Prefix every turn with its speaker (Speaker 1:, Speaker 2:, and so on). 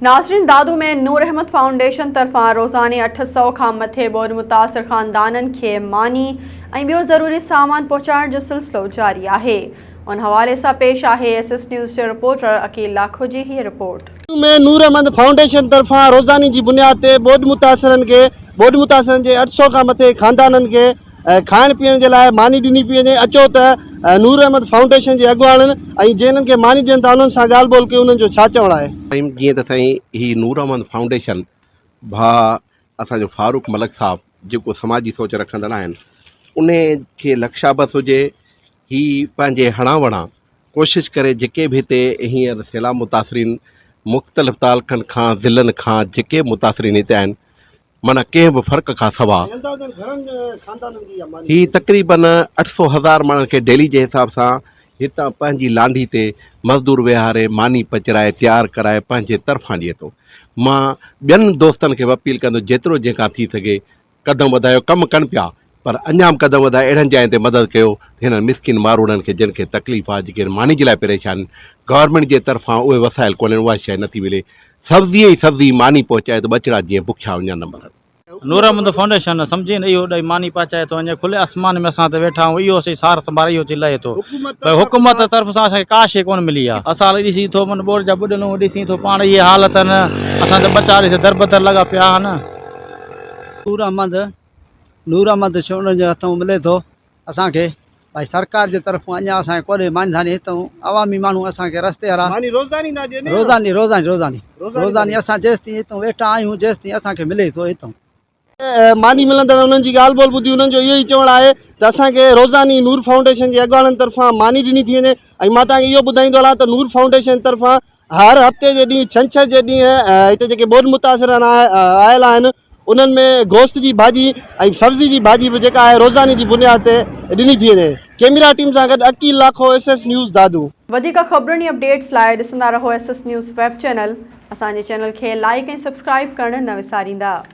Speaker 1: ناظرين دادو ۾ نور احمد فائونڊيشن طرفان روزاني 800 کان مٿي ٻوڏ متاثر خاندانن کي ماني ۽ ٻيو ضروري سامان پهچائڻ جو سلسلو جاري آهي ان حوالي سان پيش آهي ايس ايس نيوز جي رپورٽر عقيل لاکو جي هيء رپورٽ.
Speaker 2: دادو ۾ نور احمد فائونڊيشن طرفان روزاني جي بنياد تي ٻوڏ متاثرن کي ٻوڏ متاثرن جي 800 کان مٿي خاندانن کي کائڻ پيئڻ جي لاء ماني ڏني پئي وڃي اچو ته نور احمد فائونڊيشن جي اڳواڻن ۽ جنهن کي ماني ڏين ٿا انهن سان ڳالهه ٻولهه ڪيون انهن جو ڇا چوڻ آهي.
Speaker 3: سائين جيئن ته سائين هي نور احمد فائونڊيشن ڀاء اسان جو فاروق ملڪ صاحب جيڪو سماجي سوچ رکندڙ آهن انهي کي لک شابس هجي هي پنهنجي هڙان وڙان ڪوشش ڪري جيڪي به هتي هينئر سيلاب متاثرين مختلف تعلقن کان ضلعن کان جيڪي به متاثرين هتي آهن معنيٰ ڪنهن به فرق کان سوا هي تقريبن 800 هزار ماڻهن کي ڊيلي جي حساب سان هتان پنهنجي لانڍي تي مزدور ويهاري ماني پچرائي تيار ڪرائي پنهنجي طرفان ڏئي ٿو. مان ٻين دوستن کي به اپيل ڪندس جيترو جنهن کان ٿي سگهي قدم وڌايو ڪم ڪن پيا پر اڃا به قدم وڌائي اهڙن جاين تي مدد ڪيو ته هنن مسڪين ماروئڙن کي جن کي تڪليف آهي جيڪي ماني جي لاء پريشان آهن گورنمينٽ جي طرفان اهي وسائل ڪونهن اها شيء نٿي ملي سبزي ئي سبزي ماني پهچائي ته ٻچڙا جيئن بکيا اڃا نه مرن.
Speaker 4: نور احمد فائونڊيشن سمجهين اهو ڏئي ماني پهچائي ٿو وڃي کلي آسمان ۾ اسان ته ويٺا آهيون اهو سهي سار سنڀار اهو ٿي لهي ٿو پر حڪومت طرف سان اسان کي ڪا شيء ڪونه ملي آهي. اسان ڏسين ٿو من ٻوڙ جا ٻڏل آهيون ڏسين ٿو پاڻ اهي حالت آهن اسان جا ٻچا ڏس دربدر لڳا پيا آهن.
Speaker 5: نور احمد نور احمد شونن جي هٿئون ملي ٿو اسان کي ڀائي سرڪار جي طرفون اڃا اسان کي ڪونهي ماني ڌاني هتئون عوامي ماڻهو اسان کي رستي وارا
Speaker 2: ماني روزاني نه ڏين
Speaker 5: روزاني روزاني روزاني روزاني اسان جيستائين هتئون ويٺا آهيون جيستائين اسان کي ملي ٿو هتئون.
Speaker 2: ماني ملندڙ انهن جي ڳالهه ٻولهه ٻڌي انهن جو اهو ئي چوڻ آهي ته اسان کي روزاني نور فائونڊيشن جي اڳواڻن طرفان ماني ڏني ٿي وڃي ۽ مان توهان کي اهو ٻڌائيندو هلان ته نور فائونڊيشن طرفان هر هفتي جي ڏينهن ڇنڇر جي ڏينهن هتي جيڪي ٻوڏ متاثر آيل آهن انهن ۾ گوشت جي ڀاڄي ۽ سبزي جي ڀاڄي به جيڪا آهي روزاني جي بنياد تي ڏني ٿي وڃي ڪيميرا ٽيم سان گڏ Aqeel Lakho S S news Dadu.
Speaker 1: وڌيڪ خبرن ۽ اپڊيٽس لاء ڏسندا رهو S S news web channel اسان جي چينل کي لائيڪ ۽ سبسڪرائيب ڪرڻ نه وساريندا.